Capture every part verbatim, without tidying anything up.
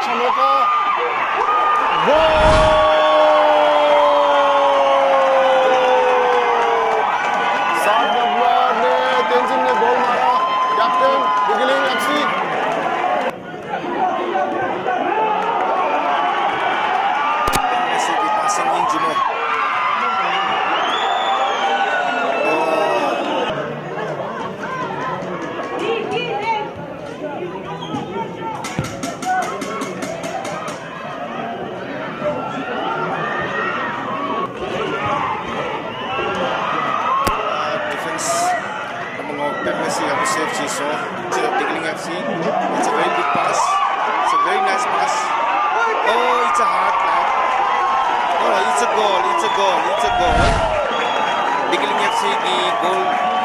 ཆ་མེད་ཀ། གོལ། གསར་འདེབས་ལ་ནས་བསྟན་འཛིན་ནས་གོལ་མ་རག་ཀེབ་ཊེན་བདེ་སྐྱིད་གླིང་ཨེཕ་སི། མེ་སི་གི་པ་སིང་སྙིང་རྗེ་མོ། Defense number ngo Pemesi have a save chi so. It's a Digling F C. It's a very good pass. It's a very nice pass. Oh, it's a hard leg. Oh, it's a goal. It's a goal. It's a goal. Digling F C གི་གོལ་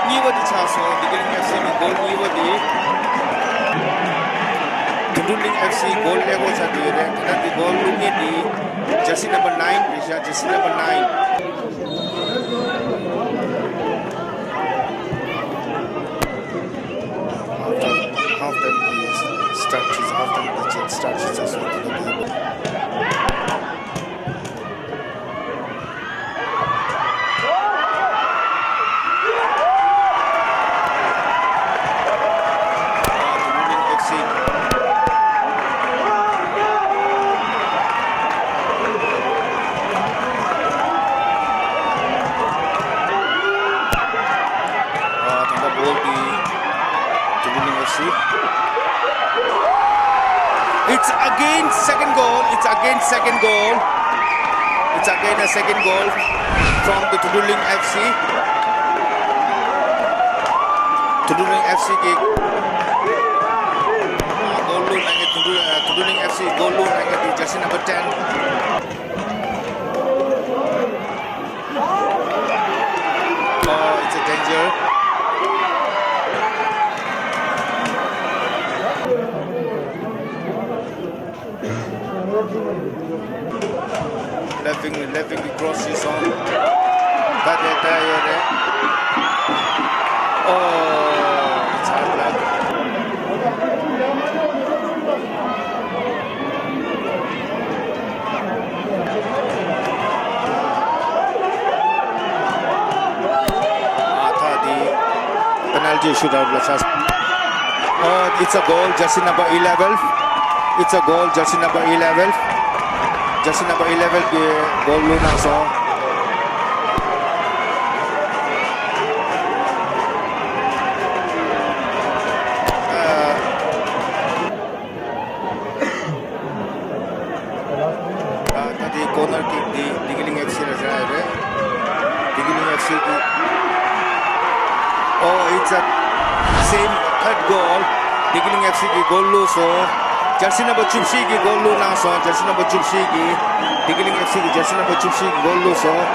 གཉིས་པ་དེ་ཆགས་སོང་། Digling F C གི་གོལ་གཉིས་པ་དེ། དུད་འགྲོ་གླིང་ཨེཕ་སི་གོལ་ཀླད་ཀོར་ཆགས་ཀྱི་ཡོད་རེད། ད་ལྟ་དེ་གོལ་བླུགས་མཁན་དེ་ཇར་སི་ནམ་བར་ནའིན་རེད་ཤག་ཇར་སི་ནམ་བར་ནའིན། Half time, half time is start, half time is start. ད་ལྟ་བྷོལ་དེ་དུད་འགྲོ་གླིང་ཨེཕ་སི། It's again second goal. It's again second goal. It's again a second goal from the དུད་འགྲོ་གླིང་ཨེཕ་སི. དུད་འགྲོ་གླིང་ཨེཕ་སི་གི་གོལ་བླུགས་གནང་མཁན་དུད་འགྲོ་དུད་འགྲོ་གླིང་ཨེཕ་སི་གོལ་བླུགས་གནང་མཁན་དེ་ཇར་སི་ནམ་བར་ཊེན། Oh, it's a danger. Left wing, left wing cross is on. But they tie it. Oh, it's hard luck. ཨ་ཐ་དེ་penalty shootout ལ་ཆགས། Oh, it's a goal, jersey number eleven. It's a goal, jersey number eleven. Jersey number eleven གི་གོལ་བླུགས་གནང་སོང་། ཨ། ད་དེ་corner kick དེ་བདེ་སྐྱིད་གླིང་ཨེཕ་སི་ལ་རག་ཡོད་རེད། བདེ་སྐྱིད་གླིང་ཨེཕ་སི་གི། Oh, it's a same third goal. བདེ་སྐྱིད་གླིང་ཨེཕ་སི་གི་གོལ་བླུགས་སོང་། jersey number བཅུ་བཞི་གི་གོལ་བླུགས་གནང་སོང་། jersey number བཅུ་བཞི་གི། བདེ་སྐྱིད་གླིང་ཨེཕ་སི་གི་jersey number བཅུ་བཞི་གི་གོལ་བླུགས་སོང་།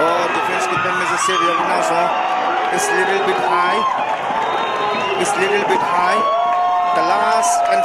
Oh, defense གི་དཔེ་མི་སྲིད་སེབ་ཡག་པོ་གནང་སོང་། It's little bit high. It's little bit high. The last and